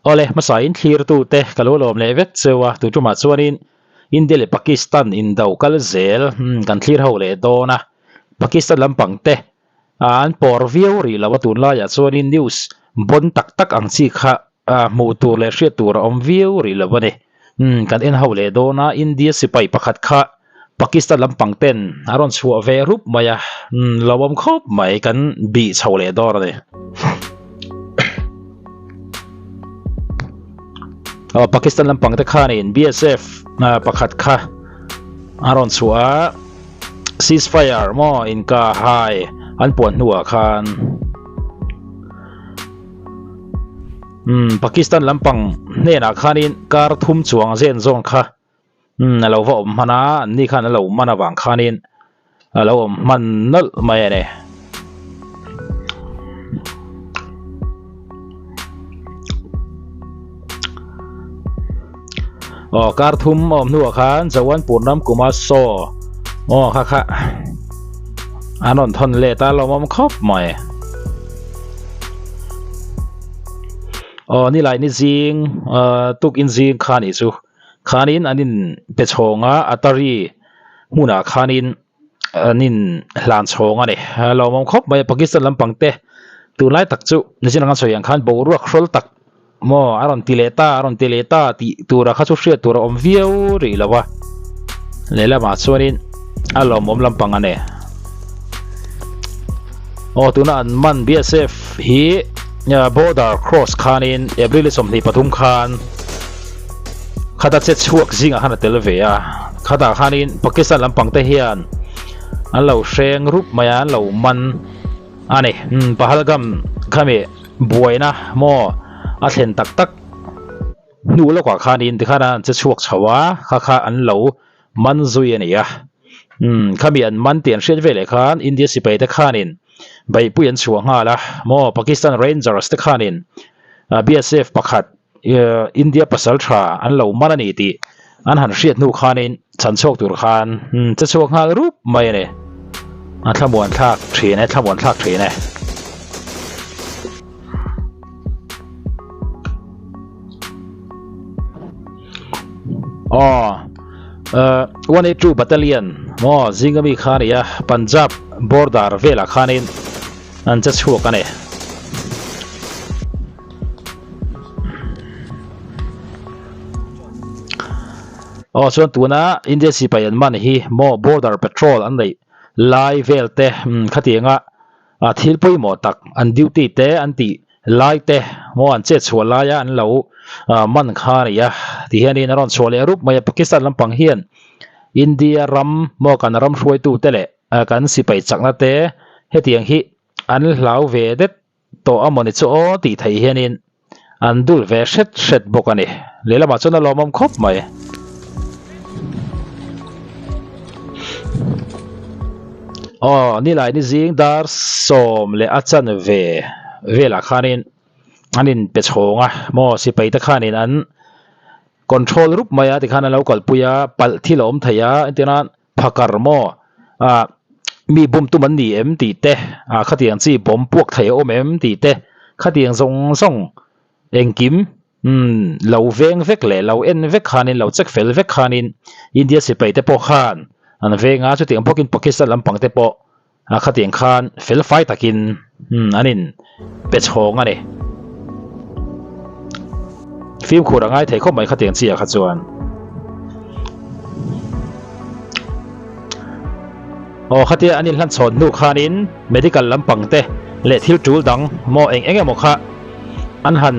Awle, hmasa in thlirtute ka lo lawm leh vek cheu a, tu tumah chuanin India leh Pakistan indo kal zel kan thlir ho leh dawn a, Pakistan lampang te an pawr viau rih lo a, tunlaiah chuanin news bon tak tak ang chi kha hmuh tur leh hriat tur a awm viau rih lo a ni. Kan en ho leh dawn a, India sipai pakhat kha Pakistan lampang ten a rawn chhuah ve rup mai a, lo awm khawp mai kan bih chho leh dawn a ni. Aw Pakistan lampang te khanin BSF pakhat kha a rawn chhuah a, ceasefire maw inkahhai an puan hnuah khan. Umm Pakistan lampang hnenah khanin kar thum chuang zen zawn kha umm a lo va awm hman a, an ni khan a lo man avang khanin a lo awm hman nawlh mai a ni. Aw kar thum a awm hnuah khan Jawanpur ram Kumar Saw aw kha kha an rawn thawn let a lawmawm khawp mai. Aw nilai ni zing ah tukin zing kha nih chu khanin an in pe chhawng a Atari hmunah khanin an in hlan chhawng a ni lawmawm khawp mai Pakistan lampang te tunlai tak chu nichin anga sawi ang khan boruak hrawl tak maw a rawn ti leh ta a rawn ti leh ta tih tura kha chu hriat tur a awm viau rih lo a lehlamah chuanin a lawmawm lampang a ni aw tuna an man BSF hi border cross khanin April 23 khan Khata che chhuak zingah khan a tel ve a, khatah khanin Pakistan lampang te hian an lo hreng rup mai a, an lo man a ni. Umm Pahalgam khami buaina maw a thlen tak tak hnu lawkah khanin tikhan an che chhuak chho a, kha kha an lo man zui a ni a. Umm khami an man tih an hriat veleh khan India sipai te khanin beihpui an chhuah nghal a, maw Pakistan Rangers te khanin BSF pakhat India pasal tha an lo man a ni tih an han hriat hnu khanin chhan chhuak tur khan che chhuak nghal rup mai a ni. A thlamuan thlak thin e, thlamuan thlak thin e. Aw, 182 Battalion maw zinga mi kha a ni a, Punjab border velah khanin an che chhuak a ni. Aw chuan tuna India sipai an man hi maw border patrol an neih lai vel te khatianga a thil pawimawh tak an duty te an tih lai te maw an chet chhuah laia an lo man kha a ni a ti hianin a rawn chhuah leh rup mai a Pakistan lampang hian India ram maw kan ram hruaitu te leh kan sipai chakna te hetiang hi an hlau ve det tawh a mawni chu aw tih theih hianin an dul ve hret hret bawk a ni. Lehlamah chuan a lawmawm khawp mai. Aw nilai ni zing dar sawm leh a chan ve velah khanin an in pe chhawng a maw sipai te khanin an control rup mai a tikhan an lo kalpui a palh thil a awm thei a entirnan Phakar maw? Ah, mi bum tum an ni em tih te, ah khatiang chi bawm puak thei a awm em tih te, khatiang zawng zawng engkim umm lo veng vek leh lo en vek khanin lo check fel vek khanin India sipai te pawh khan an veng a, chutiang bawkin Pakistan lampang te pawh ah khatiang khan fel fai takin umm an in pe chhawng a ni. Fimkhur a ngai thei khawp mai khatiang chi ah kha chuan. Aw khatia an inhlan chhawn hnu khanin medical lampang te leh thil tul dang maw eng eng emaw kha an han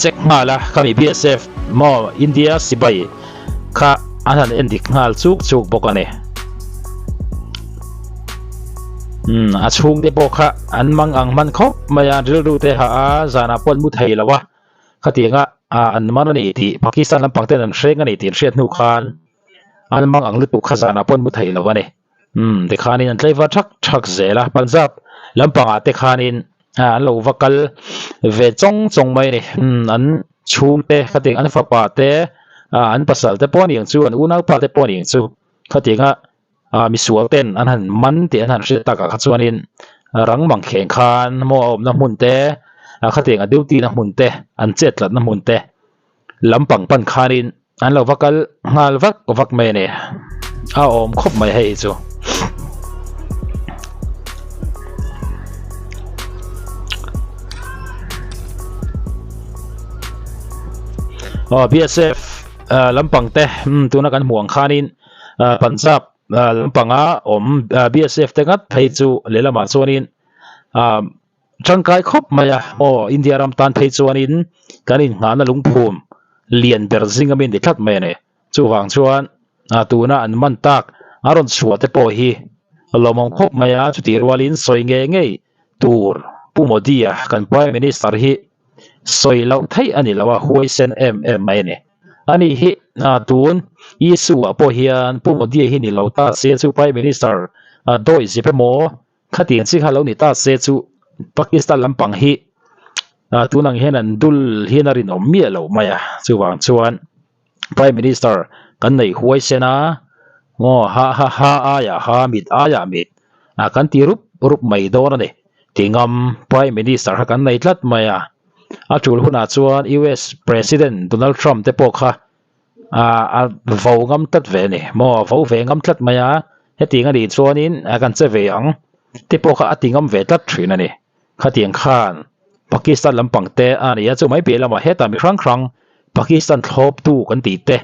check nghal a khami BSF maw India sipai kha an han en dik nghal chuk chuk bawk a ni. Umm a chhung te pawh kha an mang ang hman khawp mai a rilru te ha a zanah pawh an mu thei lo a khatianga ah an man a ni tih Pakistan lampang ten an hreng a ni tih an hriat hnu khan an mang ang lutuk kha zanah pawh an mu thei lo a ni. Umm tikhanin an tlaivar thak thak zel a Punjab lampangah te khanin an lo va kal ve chawng chawng mai a ni. Umm an chhungte khatiang an fapa te ah an pasal te pawh a ni ang chu an unaupa te pawh a ni ang chu khatianga ah misual ten an han man tih an han hriat takah kha chuanin rang mang thleng khan maw a awmna hmun te. Khatiang a duty na hmun te an chet tlatna hmun te lampang pan khanin an lo va kal nghal vak vak mai a ni. A awm khawp mai hei hi chu. Aw BSF lampang te tuna kan hmuh ang khanin Punjab lampanga awm BSF te ngat phei chu lehlamah chuanin Tangkai khawp mai a, aw India ram tan phei chuanin kan inngahna lungphum lian ber zing ami ni tlat mai a ni. Chuvang chuan tuna an man tak a rawn chhuah te pawh hi lawmawm khawp mai a, chutih rualin sawi ngei ngei tur Pu Modi-a kan Prime Minister hi sawi loh theih a ni lo a, huaisen em em mai a ni. Ani hi tun issue ah pawh hian Pu Modi-a hi ni lo ta se chu Prime Minister dawi zep emaw Khatiang chi kha lo ni ta se chu Pakistan lampang hi tunang hian an dul hian a rinawm miah lo mai a, chuvang chuan Prime Minister kan nei huai sen a, maw ha ha ha aiah ha mit aiah mit kan ti rup rup mai dawn a ni tingam Prime Minister kha kan nei tlat mai a, a tul hunah chuan US President Donald Trump te pawh kha a vo ngam tlat ve a ni maw a vo ve ngam tlat mai a hetiang a nih chuanin kan che ve ang te pawh kha a ti ngam ve tlat thin a ni khatiang khan Pakistan lampang te a ni a chu mai piah lamah hetah mi hrang hrang Pakistan thlawp tu kan tih te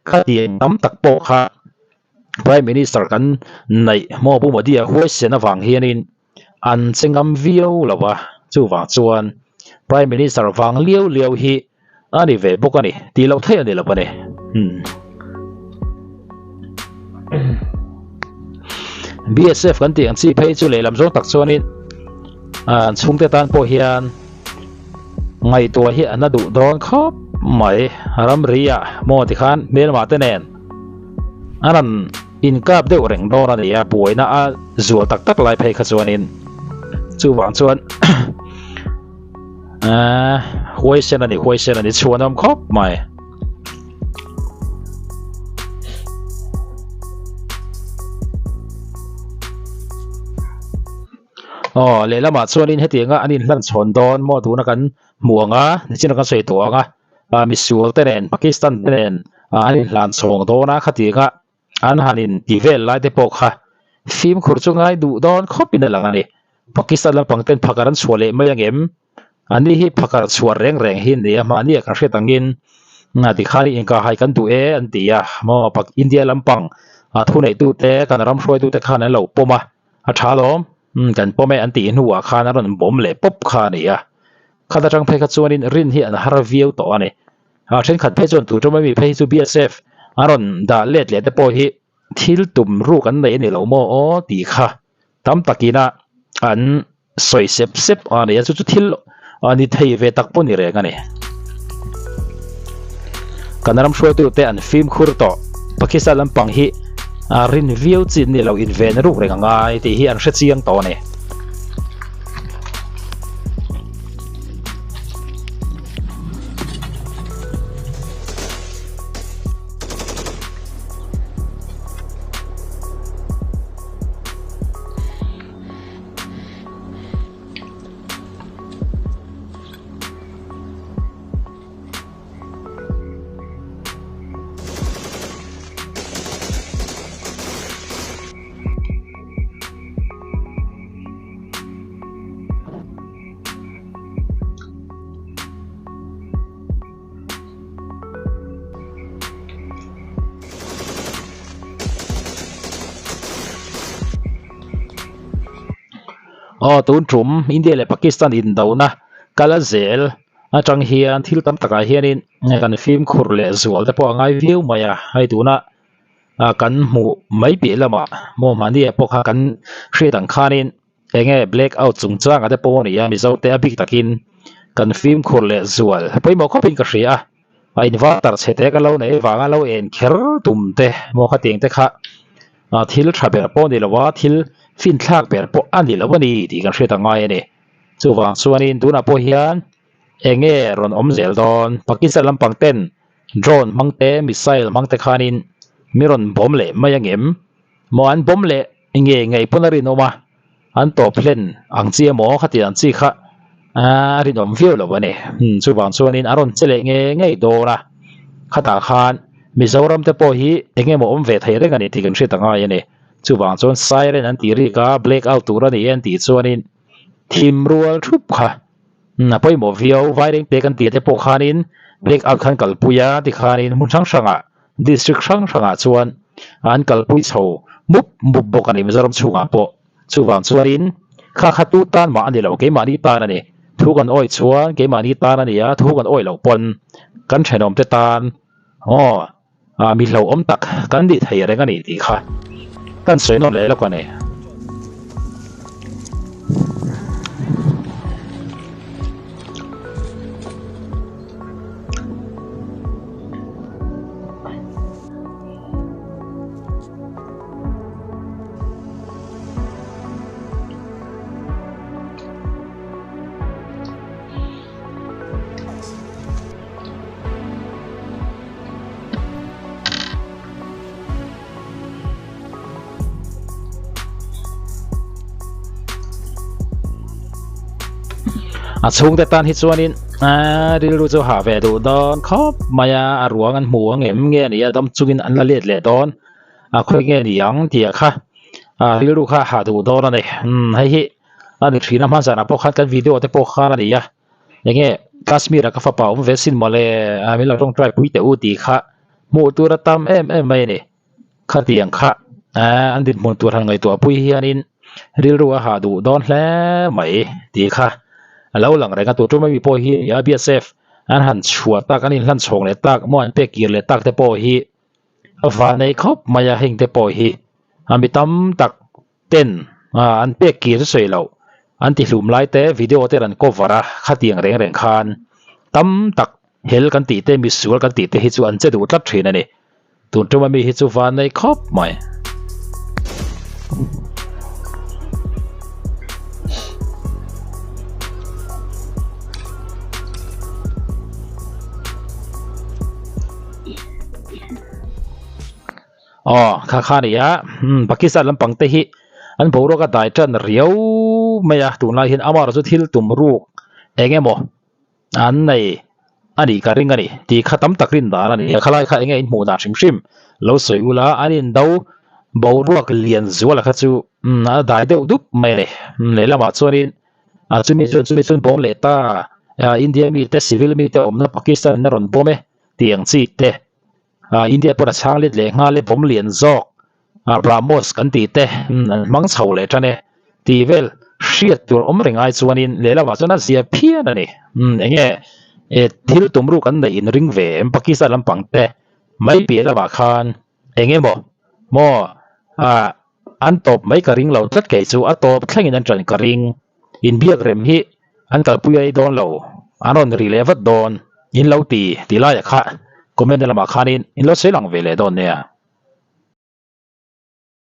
khatiang tam tak pawh kha Prime Minister kan neih maw Pu Modi a huaisen avang hianin an che ngam viau lo a chuvang chuan Prime Minister vang liau liau hi a ni ve bawk a ni tih loh theih a ni lo a ni umm BSF kan tih ang chi phei chu lehlam zawng tak chuanin an chhungte tan pawh hian ngaihtuah hi an la duh dawn khawp mai ramri ah maw tikhan hmelmah te nen an rawn inkap deuh reng dawn a ni a buaina a zual tak tak lai phei kha chuanin chuvang chuan Ahh huaisen a ni huaisen a ni chhuanawm khawp mai. Aw lehlamah chuanin hetianga an inhlan chhawn dawn maw tuna kan hmuh ang a nichina kan sawi tawh ang a ah misual te nen Pakistan te nen an inhlan chhawng dawn a khatianga An han in ti vel lai te pawh kha fimkhur chu ngai duh dawn khawp in a lang a ni. Pakistan lampang ten phakar an chhuah leh mai angem? Ani hi phakar chhuah reng reng hi nia mahni a kan hriat angin tikhan inkahhai kan duh e an ti a, maw India lampang thuneihtu te kan ram hruaitu te khan an lo pawm a, a tha lawm kan pawm e an tih hnuah khan a rawn bawm leh pawp kha a ni a. Khat atang phei kha chuanin rin hi an har viau tawh a ni. A thenkhat phei chuan tun tuma mi phei hi chu BSF a rawn dah let leh te pawh hi thil tum ruk an nei a ni lo maw aw tih kha tam takina an sawi sep sep a ni a chu chu thil a ni thei ve tak pawh ni reng a ni. Kan ram hruaitute an fimkhur tawh Pakistan lampang hi a rin viau chin ni lo inven ruk reng a ngai tih hi an hre chiang tawh a ni. Aw tun tum India leh Pakistan indona kal a zel atang hian thil tam takah hianin kan fimkhur leh zual te pawh a ngai viau mai a hei tuna kan hmuh mai piah lamah maw mahni ah pawh kha kan hriat ang khanin. Enge black out chungchanga te pawh a ni a, Mizo te a bik takin kan fimkhur leh zual pawimawh khawpin ka hria a, a inverter chhe te ka lo neih avanga lo en kher tum te maw khatiang te kha thil tha ber pawh a ni lo a, thil finthlak ber pawh a ni lo a ni tih kan hriat a ngai a ni. Chuvang chuanin tunah pawh hian enge rawn awm zel dawn Pakistan lampang ten drone hmang te missile hmang te khanin mi rawn bawm leh mai angem maw an bawm leh Nge ngei pawn a rinawm a, an tawp hlen ang chi emaw khatiang chi kha A rinawm viau lo a ni. Chuvang chuanin a rawn che leh ngei ngei dawn a, khatah khan Mizoram te pawh hi eng emaw awm ve thei reng a ni tih kan hriat a ngai a ni. Chuvang chuan siren an tih rik a, black out tur a ni e an tih chuanin thim rual thup kha a pawimawh viau. Vaireng te kan tih te pawh khanin black out khan kalpui a tikhanin hmun hrang hrangah district hrang hrangah chuan an kalpui chho mup mup bawk a ni Mizoram chhungah pawh. Chuvang chuanin kha kha tu tan mah a ni lo, keimahni tan a ni. Thu kan awih chuan keimahni tan a ni a, thu kan awih loh pawn kan thenawmte tan aw mi hlauhawm tak kan nih thei reng a ni tih kha kan sawi nawn leh lawk a ni. A chhungte tan hi chuanin aaa rilru chu hah ve duh dawn khawp mai a a ruang an hmu ang em nge ni a dam chungin an la let leh dawn. A khawi nge ni ang tih ah kha ah rilru kha a hah duh dawn a ni umm hei hi a ni thin a hma zanah pawh khan kan video te pawh khan a ni a enge Kashmir ah ka fapa awm ve sin mawle ah min lo tawngtai pui teh u tih kha hmuh tur a tam em em mai a ni khatiang kha ah an dinhmun tur han ngaihtuah pui hianin rilru a hah duh dawn hle mai tih kha a lo lang reng a tur tum ami pawh hi BSF an han chhuah tak an inhlan chhawng leh tak maw an pek kir leh tak te pawh hi. A van ei khawp mai a heng te pawh hi a mi tam tak ten an pek kir sawi loh an ti hlum lai te video te an cover a khatiang reng reng khan tam tak hel kan tih te misual kan tih te hi chu an che duh tlat thin a ni tun tuma mi hi chu van ei khawp mai. Aw kha kha a ni a umm Pakistan lampang te hi an boruak a dai tan riau mai a tunlai hian amaherawhchu chu thil tum ruk eng emaw an nei a nih ka ring a ni tih kha tam tak rin dan a ni a khalai kha enge in hmuh dan hrim hrim lo sawi ula an indo boruak lian zuala kha chu umm a dai deuh dup mai a ni lehlamah chuanin a chumi chuan chumi chuan bawm leh ta India mite civil mite awmna Pakistan in a rawn bawm e tih ang chi te ah India pawn a chhang let leh nghal e bawm lian zawk ah BrahMos kan tih te an hmang chho leh tan e tih vel hriat tur awm reng ai chuanin lehlamah chuan a zia phian a ni umm eng nge eh thil tum ruk an neih in ring ve em Pakistan lampang te mai piah lamah khan eng emaw maw ah an tawp mai ka ring lo tlat kei chu a tawp thlengin an ṭan ka ring inbiak rem hi an kalpui ai dawn lo an rawn ri leh vat dawn in lo ti ti laiah kha comment lamah khanin in lo sawi lang ve leh dawn nia.